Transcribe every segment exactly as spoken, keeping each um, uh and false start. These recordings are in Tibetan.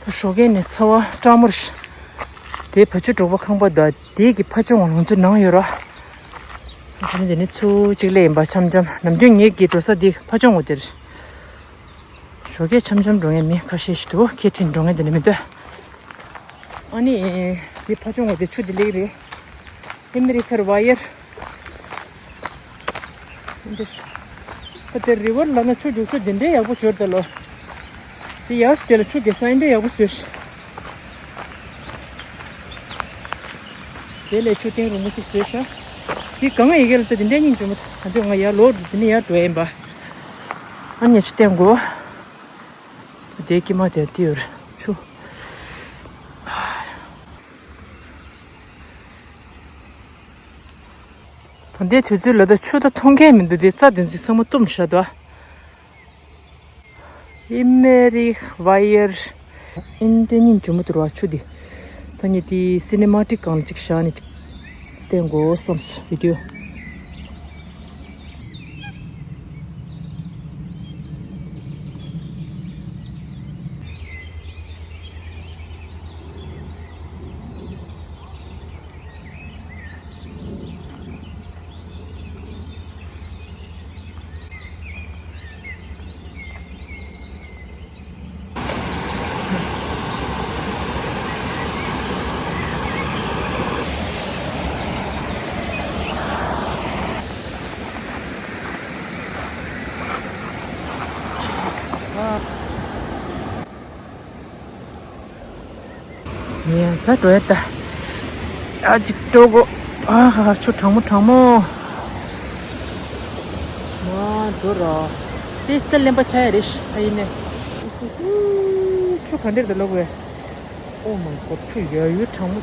ཞོགས་ཀས་ནས་ཚ་བ་སྐྲག་མོར། དེའི་བ་ཕྱུགས་འབྲོག་པ་ཁང་པ་དང་དེའི་གི་ཕ་ཆུང་བ་ང་ཚོ་ནང་ཡོད་ར། ད་ནི་དེ་ནི་ཚུར་གཅིག་སླེབས་ཡིན་པ། འཆམ་འཆམ་ནམ་རྒྱུན་ངེད་ཀྱི་འགྲོ་ས་དེ་ཕ་ཆུང་བ་དེར། ཞོགས་ཀས་འཆམ་འཆམ་འགྲོ་མཁན་མི་ཁ་ཤས་ཤིག་འདུག་ཁྱི་ཁྲིད་འགྲོ་མཁན་དེ་འདྲ་མི་འདུག་ཨ་ནི། དེ་ཕ་ཆུང་བ་དེ་ཆུ་དེ་ལེགས་རེད། ཨེ་མི་རི་ཁར་ཝ་ཡར། འདི། ད་དེ་རི་ཝར་ལ་ན་ཆུ་རྒྱུག་ཆུ་དེ་འདྲའི་ཡག་པོ་འབྱོར་ད་ལོ། དེ་ཡག་སྐྱེ་ལ་ཆུ་གེ་སང་འདྲའི་ཡག་པོ་བཟོས་ཤག་དེ་ལས་ཆུ་སྟེང་རུ་མོ་ཅིག་བཟོས་ཤག་དེ་གང་ཡི་གེ་ལ་ད་དེ་འདྲའི་སྙིང་རྗེ་མོ། ད་དུང་ང་ཡར་ལོག་དེ་ནས་ཡར་འགྲོ་ཡིན་པ། ཨ་ནི་ཆུ་སྟེང་གོ། དེའི་དཀྱིལ་མ་དེར་དེ་ཡོད་རེད་ཆུ། ད་ལྟའི་དུས་ཚོད་ལ་ད་ཆུ་ད་མཐོང་མཁན་མི་འདུག་དེ་རྩྭ་དེ་ཚོས་ཚང་མ་བཏུམས་བཞག་འདུག་ཨེ་མེ་རི་ཝ་ཡར། ཨིན་དེ་ཉིན་ཇུ་མོ་དུར་བ་ཆུ་དེ། ད་ཉིན་དེ་སི་ནེ་མ་ཊིག་སྒང་ལ་ཅིག་བཞག་ནས་ཅིག་བསྟན་དགོས་བསམས་སོང་བི་ཌིའོ། ངས་ད་འགྲོ་ཡ་ད། ཨ་ཅིག་འགྲོ་གོ། ཨ་ཧ་ཧ་ཆུ་གྲང་མོ་གྲང་མོ། མ་འགྲོ་ར། ཏིས་ཏ་གླེན་པ་ཆ་ཡ་རེད་ཤི་ཨ་ཡིན་ནས། ཆུ་ག་འདྲེར་དུ་ལོག་བས། Oh my god ཆུ་ཡ་ཡུལ་གྲང་མོ།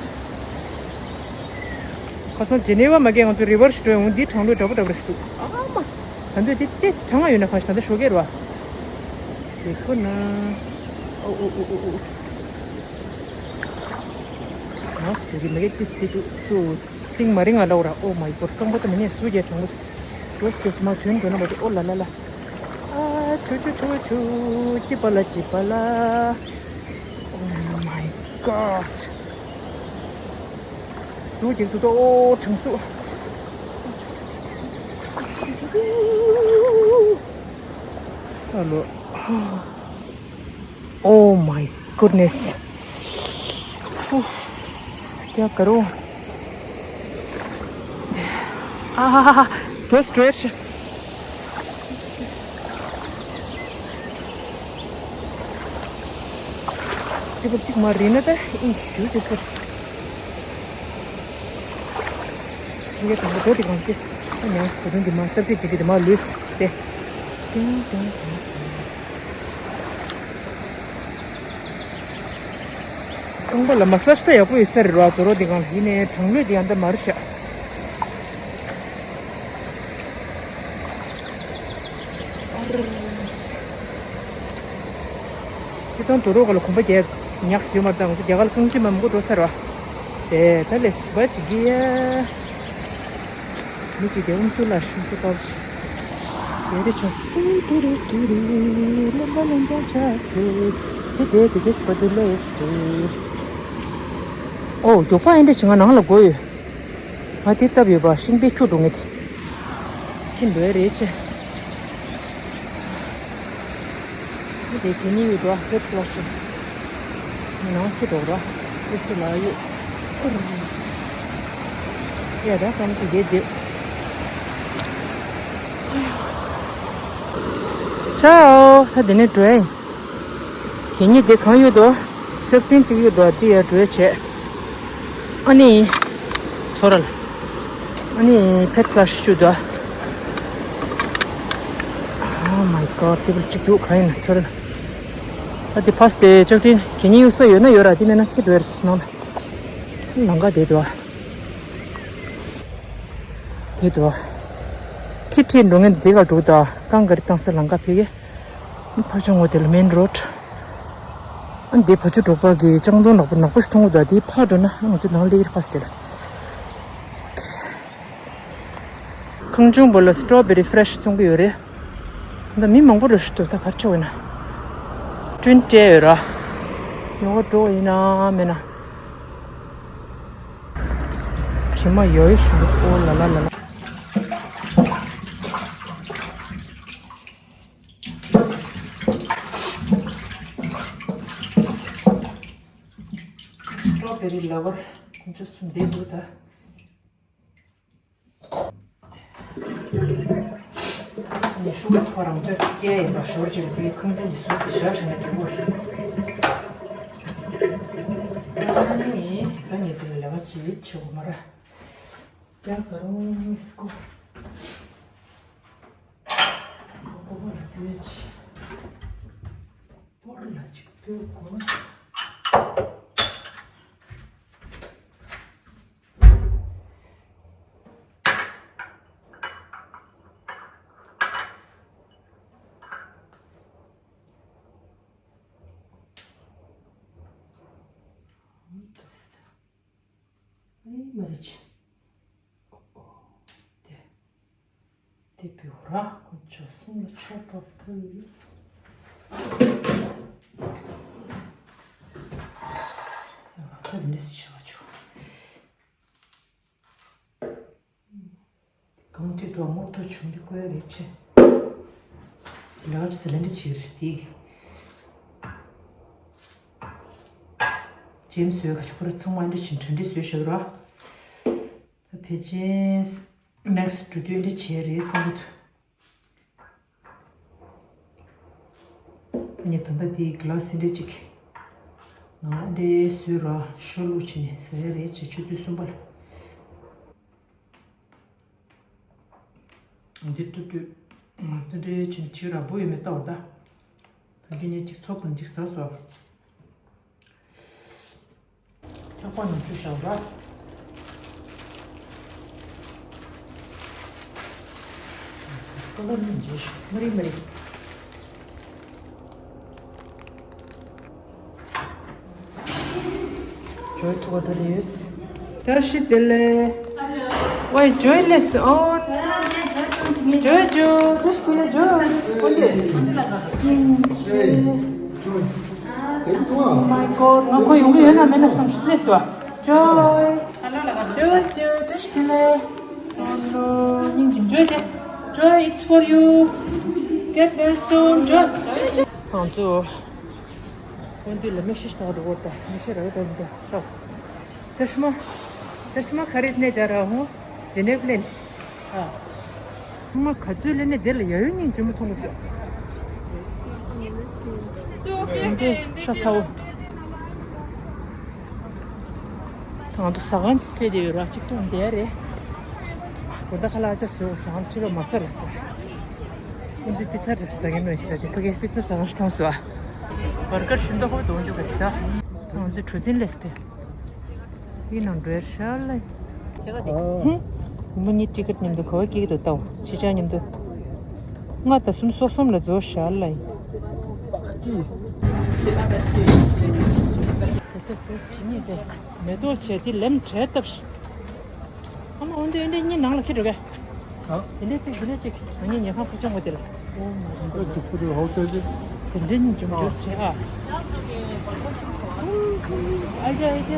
ཁ་སང་ཇི་ནེ་ཝ་མ་གས་ང་ཚོ་རི་ཝར་ཞིག་འགྲོ་ཡོང་འདི་གྲང་ལོས་འདྲ་པོ་འདྲ་པོ་རེད་ཤི་འདུག་ཨ་མ། ད་འདོད་དེ་ཏིས་གྲང་ང་ཡོད་ན་གང་ཞིག་ད་ལྟ་ཞོགས་ཀས་རེད་བ། དེ་ཁོ་ན། ཨོ་ཨོ་ཨོ་ཨོ་ཨོ། ནགས་སུ་གི་མ་གི་ཏིས་ཏི་ཏུ་ཏུ། ཏིང་མ་རིང་ང་ལའོ་ར། Oh my god རྐང་པ་ཏི་མ་ནས་སུ་རྒྱ་གྲང་མོ། ཏོས་ཏོས་མ་དུན་འགྲོ་ན་མ་ཏི་ཨོ་ལ་ལ་ལ། ཨ་ཆུ་ཆུ་ཆུ་ཆུ། ཅི་པ་ལ་ཅི་པ་ལ། Oh my god སུ་རྒྱག་ཏུ་ཏོ་ཨོ་གྲང་སུ། ཨ་ལོ། Oh my goodness. Whew. क्या करूं? Ah, go straight. ཏི་བུ་གཅིག་མ་རེད་ན་ད་ཨིན་ཞུ་ཅེས་ཟེར། ངས་དང་པོ་དེ་གང་ཅེས་ཨ་ནི་གོ་དོན་འདི་མ་སྟབས་ཚེ་དེ་དེ་མ་ལུས་ཏེ། རྐང་པ་ལ་མ་སཱ་ཇི་ད་ཡག་པོ་ཡོད་ས་རེད་ར། དོ་རོ་དེ་གང་ཡིན་ནའི་གྲང་ལོས་དེ་ཡང་ད་མ་རེད་ཤག་ཁྱེད་དང་དུ་རོགས་ལ་གོམ་པ་རྒྱག་ཉག་ཟིན་མ་དང་རྒྱ་གར་རྐང་རྗེས་མ་མི་གོ་འགྲོ་ཚར་བ། དེ་ད་ལས་སུ་བ་ཅིག་གི་ཡ། མི་ཅིག་དེ་ཨུམ་སུ་ལ་ཤིང་སུ་ཏོར་ཅིག་དེ་རེ་ཆོ་སུ་ཏུ་རུ་ཏུ་རུ་ལེན་པ་ལེན་ཀྱང་ཆ་སུ། དེ་དེ་དེ་དེ་སུ་བ་དུ་ལེ་སུ། ཨོ་མགྱོགས་པ་ཨེ་འདྲ་ཞིག་ང་ནང་ལ་དགོས་ཡོད། ང་དེ་སྟབས་ཡོད་པ་ཤིང་པའི་ཁྱུ་འགྲོ་ངེས་དེ། ཁྱི་འགྲོ་ཡ་རེད་ཅེ། ང་དེ་གད་སྙིགས་ཡོད་འགྲོ་ཧེད་ལོ་ཤི། ང་ནང་ཁྱི་འགྲོ་ར། ཨེ་སི་ལ་ཡོད། ཡ་ད་ཀམ་ཅི་དེ་དེ། ཆའོ། ད་དེ་ནས་འགྲོ་ཡ་ཡིན། གད་སྙིགས་དེ་གང་ཡོད་དོ། ལྕགས་ཀྲིན་གཅིག་ཡོད་དོ་དེ་ཡར་འགྲོས་བྱས། ཨ་ནི། ཚོར་ལ། ཨ་ནི་ཕེད་ཕ་ལ་ཤི་ཤུ་དོ། Oh my god དེ་བུ་གཅིག་འདུག་གང་ཡིན་ན་ཚོར་ལ། ཨ་དེ་ཕ་སི་དེ་ལྕགས་ཀྲིན་གད་སྙིགས་གཡུག་ས་ཡོད་ན་ཡོད་ར་དེ་མེད་ན་ཁྱི་འགྲོ་ཡར་སོང་ནང་ལ། ལང་ཀ་དེ་དོ། དེ་དོ། ཁྱི་ཁྲིད་འགྲོ་མཁན་དེ་ག་འགྲོ་གི་འདུག་རྐང་ག་རེ་བཏང་ས་ལང་ཀ་ཕེ་གེ། ཕ་ཆུང་ངོ་དེ་ལ་མེན་རོད། ཨ་འདི་བ་ཕྱུགས་འབྲོག་པ་གི་ལྕང་སྡོང་ནག་པོ་ནག་པོ་ཞིག་མཐོང་གི་འདུག་དེའི་ཕར་འགྲོ་ན་ང་ཚོ་ནང་སླེབས་ཀྱི་རེད་ཕ་སི་དེ་ལ། ཁང་ཆུང་པོ་ལ་སི་ཊོ་བེ་རི་ཕེ་རེ་ཤི་བཙོང་གི་ཡོད་རེད། འདི་མི་མང་པོ་རེད་ཤི་འདུག་ད་ག་རེ་བྱེད་དགོས་ན། སྤྲིན་སྤྲད་ཡོད་ར། ཉོ་བ་འགྲོ་ཡིན་ན་མེད་ན། དྲི་མ་ཡོད་ཞུ་ཨོ་ལ་ལ་ལ་ལ། སི་ཊོ་བེ་རི་ལ་བར་ཁོང་ཚོ་གསུམ་བསྡད་འདུག་ད། ངས་ཤུ་གུ་ཁོ་རང་ཅག་སྐྱེལ་ཡིན་པ་ཞོར་གྱི་པའི་ཁང་ཁྲོ་འདི་སོགས་ཀྱི་ཞག་ཞིག་ནས་དྲན་པོ་རེད། ཨ་ནི་ང་ཉིད་དེ་ལ་ལས་ཀ་ཅིག་བྱེད་དགོས་མ་རེད། རྒྱ་གར་འོང་མི་སྐོ། ཀོ་ཀོ་ལ་བོད་ཅིག་སྤོར་ལ་ཅིག་བོད་དགོས། ཨེ་མ་རེད། དེ་དེ་བེའུ་ར་ཁོ་ཆོ་སེམས་ལ་ཆོ་པ་པོ་ཡིས། ས་ང་ཚ་ནི་སི་ཆ་བ་ཆོ། གང་ཅི་དོ་མོ་ཐོ་ཆུང་དུ་བཀོད་རེ་ཆེ། ལག་ཟི་ལན་འདྲི་ཆེ་རེད་དེ། ཇེམ་སི་བཟོས་ག་ཆུ་ཕོར་ཚང་མ་འདྲི་ཆེ་འདྲི་འདྲི་བཟོས་ཤག་ར། ད་ཕལ་ཆེར་next འགྲོ་དུས་འདྲི་ཆེ་རེད་བསམ་གི་འདུག་ཨ་ནི་ད་ལྟ་དེའི་གི་ལ་སི་འདྲ་ཅིག་ང་འདྲའི་སུས་ར་ཤོ་ལུག་ཕྱི་ནས་ཟ་ཡ་རེད་ཅེས་ཆུ་ཚོད་གསུམ་པ་ལ་འདི་ཏུ་ཏུ་ང་ད་འདྲའི་ཕྱི་ནས་ཕྱི་ར་བུ་ཡོད་མེད་ལྟ་བ་ད་ད་འདི་ནས་ཅིག་ཚོགས་དང་ཅིག་ཟ་སོ། ཐོག་པ་ནང་ཆུ་བཞག་པ། ཀོ་ལོ་ནི་འཇལ་ཞིག་མ་རིག་མ་རིག་ཇོའི་ཐུག་པ་འགྲོ་དེ་ཡོད། བཀྲ་ཤིས་བདེ་ལེགས། ཝེ་ཇོའི་ལེས་ཨོན། ཇོའི་ཇོ། བཀྲ་ཤིས་བདེ་ལེགས་ཇོ། ཨོན་ཏེ། Hey, Joy. Thank you. Oh my God. ང་ཁོ་ཡོང་གི་ཡོད་ན་མེད་ན་བསམ་ཞིག་ལས་སོ། Joy. Joy, Joy, བཀྲ་ཤིས་བདེ་ལེགས། Oh no. སྙིང་རྗེ་Joy དེ། Joy, it's for you. Get well soon, Joy. ང་ཚོ་ཨོན་ཏེ་ལ་མི་ཤི་ཤི་ད་རུ་བོར་ད་མི་ཤི་ར་བོར་ད་ད། चश्मा, चश्मा खरीदने जा रहा हूँ, जेनेवलिन। ཨ། ང་ག་ཚོད་ལེན་ནས་དེ་ལ་ཡ་ཡོ་སྙིང་རྗེ་མོ་མཐོང་གི་འདུག་འདི་ཤ་ཚ་བོ། ང་ཚོ་ཟ་ཁང་ཅིག་བཙལ་བསྡད་ཡོད་ར། གཅིག་མཐོང་བསྡད་རེད། དགོང་དག་ཁ་ལག་ཅག་བཟོས། ཟ་ཁང་ཕྱི་ལོགས་མ་ཟ་རུ་ཟ། ཁོང་ཚོས་པི་ཙ་རེད་ཟ་མཁན་ནོ་ཡིན་ས་དེ་ཕ་གིའི་པི་ཙ་ཟ་ཁང་ཞིག་མཐོང་སོང་ཨ། བར་གར་ཞིམ་མདོག་ཁ་པོ་འདུག་འདུག་ག་ད། ང་ཚོའི་གྲུ་གཟིངས་ལས་སྟེ། ཡིན་ནང་འགྲོའི་ཧྲ་ལ། ཨ། ཧུམ། ཉི་མ་གཉིས་ཊི་ཀེ་ཊི་མཉམ་དུ་ག་བ་སྐྱེལ་གྱི་འདུག་ལྟའོ། ཕྱི་ཆ་མཉམ་དུ། ལྔ་དང་གསུམ་སོ་གསུམ་ལ་རྫོགས་ཧྲ་ལ་ཡིན། མེ་ཏོག་བྱས་ཏེ་ལེམ་བྲེལ་བཏབ་ཤིག་ཨ་མ་འོན་ཏེ་འདི་གཉིས་ནང་ལ་ཁྱེར་འགྲོ་གས། ཨ། དེ་འདྲས་གཅིག་དེ་འདྲས་གཅིག་ང་གཉིས་ཉལ་ཁང་ཕུ་ཆུང་གོ་དེ་ལ། ཨོ་མ་རེད། ཨ་ཙི་ཕུ་རུ་ཧོ་ཏེལ་དེ། དེ་འདྲས་གཉིས་འཇུམ་འཇུག་བྱེད་ཨ། ཨ་ཅག་ཨ་ཅག་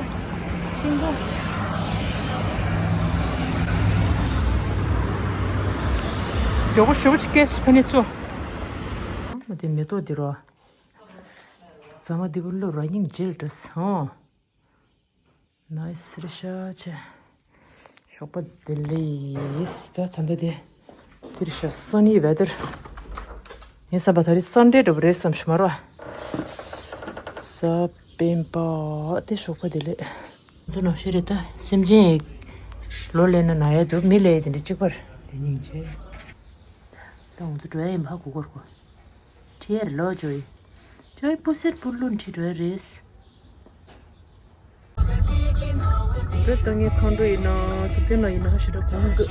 ཤིང་སྡོང་། མགྱོགས་པོ་ཞེ་པོ་ཅིག་སྐྱེས་སོང་ཁ་ནས་ཚུར། ཨ་མ་དེ་མེ་ཏོག་འདི་རོ། རྫ་མ་འདི་པོ་བླུགས་ར་སྙིང་རྗེ་ལ་འགྲོ་སོང་། ནའི་སི་རི་ཤ་ཆེ། ཞོགས་པ་བདེ་ལེགས། ད་ད་ལྟ་དེ། དེ་རི་ཤ་སན་ནི་ཝེ་དར། ཡིན་བསམ་པ་ད་རེས་སན་ཌེ་འདྲ་པོ་རེད་བསམ་ཞུ་མ་རོ། ས་སྤེན་པ་དེ་ཞོགས་པ་བདེ་ལེགས། ད་ནང་བཞིན་རེད་ད། སེམས་ཅན་ཡི་ལོ་ལེན་ན་ན་ཡ་འདུག་མི་ལེན་དེ་འདྲ་གཅིག་པར་དེ་སྙིང་རྗེ། ད་ང་ཚོ་འགྲོ་ཡ་ཡིན་ཧ་གོ་གོ་ར་གོ། ཁྲིད་ཡ་རེད་ལོ་ཇོའི། ཇོའི་པོ་སེར་པོ་ལོ་ཁྲིད་འགྲོ་ཡ་རེད། བོད་ད་ངའི་ཁང་འགྲོ་ཡིན་ན་ཐུབ་བསྟན་ལ་ཡིན་ན་ཧ་ཤི་ར་གོང་གི།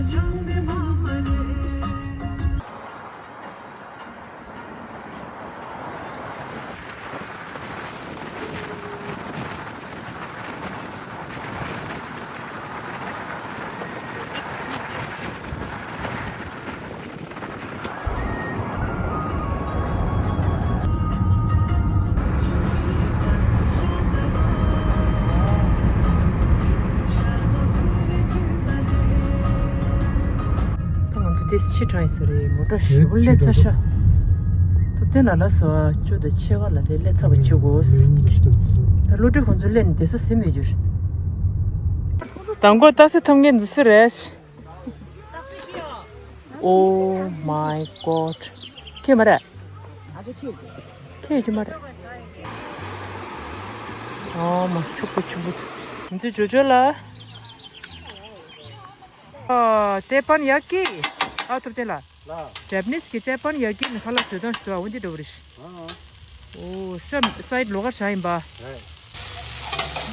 ད་ང་ཚོ་དེ་ཕྱི་དྲགས་ཡིན་ས་རེད། མོ་ཊ་ཞེ་པོ་སླེབས་ཚར་ཤག་ཐུབ་བསྟན་ལ་ལ་སོ་བཅུ་དང་ཕྱེད་ཀ་ལ་དེ་སླེབས་ཚར་བ་བྱེད་དགོས། ད་བློ་གྲོས་ཁོང་ཚོ་སླེབས་ནས་བསྡད་ས་ཟིན་མེད་རྒྱུ་རེད། དང་པོ་ཏག་སེ་ཐོབ་མཁན་འདི་སུ་རེད། Oh my god. ཁྱོད་མ་རེད། ཁྱོད་ཡོད་ཀྱི་མ་རེད། ཨོ་མ། ཕྱུག་པོ་ཕྱུག་པོ། ང་ཚོའི་ཇོ་ཇོ་ལ། ཨ། ཏེ་པན་ཡ་ཀི། ཨ། ཐུབ་བསྟན་ལ། ལ། ཇེ་པ་ནིས་ཀྱི་ཏེ་པན་ཡ་ཀི་ནི་ཁ་ལག་བཟོ་སྟངས་ཤིག་འདུག་འོ་འདི་འདྲ་བོ་རེད། ཨ། ཨོ། ཤ་སའིཌ་ལོགས་ཀར་བཞག་ཡིན་པ། རེད།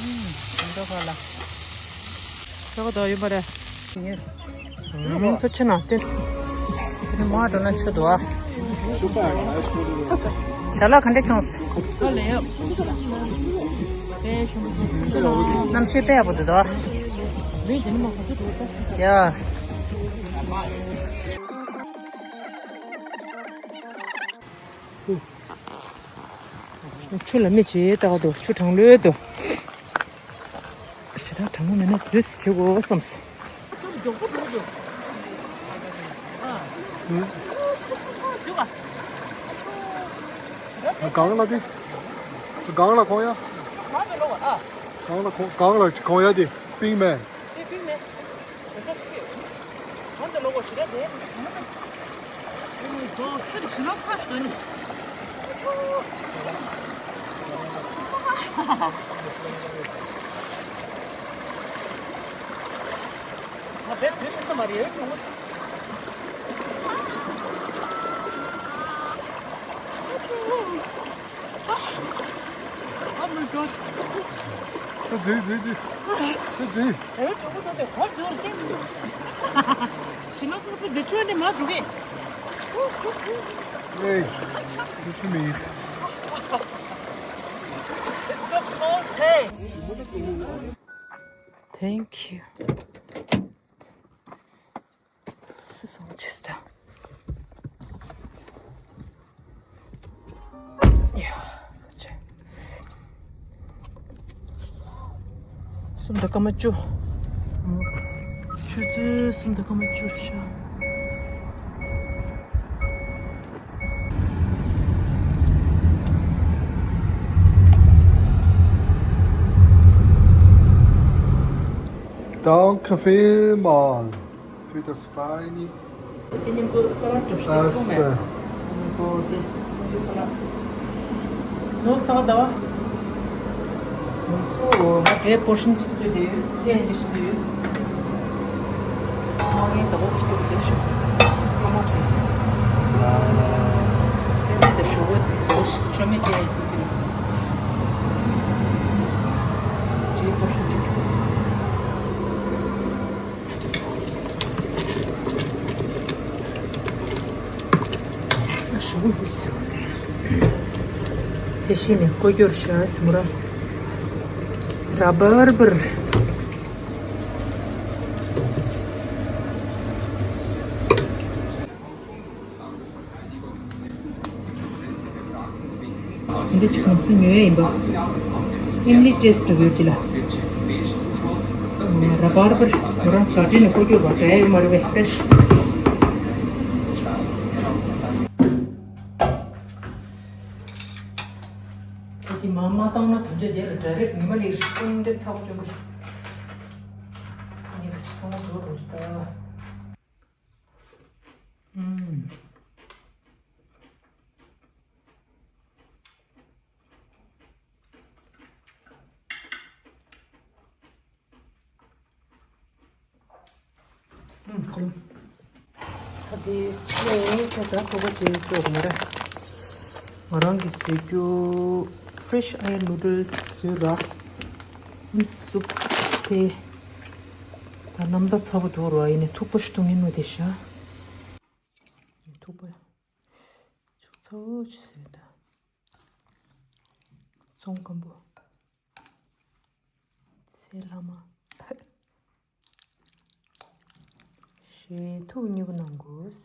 ཨུམ། འདི་ཁ་ལ། ཤ་ག་དོ་ཡིན་པ་རེད། ཨུམ། ཐུགས་ཆེ་གནང་སྟེ། དེ་ནི་མ་འགྲོ་ན་ཆུ་དོ་ཨ། ཞལ་ལག་ག་འདྲ་བྱུང་སོང་། གནམ་གཤིས་དཔེ་ཡག་པོ་འདུག་དོ། ཡ། ཆུ་ལ་མི་བྱེད་ལྟ་བ་དོ། ཆུ་གྲང་ལོས་དོ། ཞེ་དྲག་གྲང་མོ་མེད་ན་འཛུལ་བྱེད་དགོས་བསམ་སོང་། སྒང་ལ་དེ། སྒང་ལ་གོང་ཡ། སྒང་ལ་གོང་། སྒང་ལ་གོང་ཡ་དེ་པིང་མེ། Oh my god. ད་ཛི་ཛི་ཛི། ད་ཛི། ཨེ། གྲོགས་པོ་ཚོ་དེ་གོ་ཚོར་ཅིང་། ཤི་ནོ་ཚོ་དེ་ཆོས་ནི་མ་འགྲོ་གི། ཨེ། དེ་ཆོས་མི་ཡིན། It's the cold day. Thank you. སི་སང་ཆུ་ས། ཡ། ཆེ། སུམ་དང་སྐར་མ་བཅུ། ཆུ་ཚོད་སུམ་དང་སྐར་མ་བཅུ་ཤར། Danke vielmals für das feine Essen. ཞུ་འདི་སུ་རེད། ཚེ་ཤི་ནས་ཀོ་ཀྱོར་ཤ་སི་མུ་ར། ར་བར་བར། འདི་གཅིག་ལམ་སང་ཉོ་ཡ་ཡིན་པ། ཨེམ་ལི་ཊེ་སི་ཊི་ཡོད་ཀྱི་ལ། ར་བར་བར་ང་རང་ག་དྲིན་ནས་ཀོ་ཀྱོ་བ་འདྲ་ཡོད་མ་རེད་པས། ཧྥེ་རེ་ཤི། ཁོ་གི་མ་མ་བཏང་ན་དོན་དུ་དེ་ལ་ཌའི་རེག་ཉི་མ་ལས་སྟོན་འདྲེ་ཚ་བོ་སྟོན་གི་རེད། ངས་ཁ་ཅིག་ཚང་མ་བཟོ་རུ་ད། ཨུམ། ཨུམ། ཁོམ། ས་དེ་ཆེ་ཆེ་ད་ཁོ་པ་ཅིག་བཙོག་མ་རེད། ང་རང་གིས་བཟོས་རྒྱུ་ཧྥེ་རེ་ཤི་ཨ་ཡར་ནུ་ཌལ་སི་ཅིག་བཟོས་ར། ཨུམ། སུབ་ཚལ། ད་ནམ་ཟླ་ཚ་པོ་འདུག་རོ། ཡིན་ནའི་ཐུག་པ་ཞིག་འཐུང་ཡིན་མོ་དེ་ཤ། ཐུག་པ་ཅུག་ཚ་པོ་ཅིག་བཟོས་ད། ཙོང་སྐམ་པོ། ཚེ་ལྷ་མ། ཞེས་ཐུག་མྱུག་གནང་དགོས།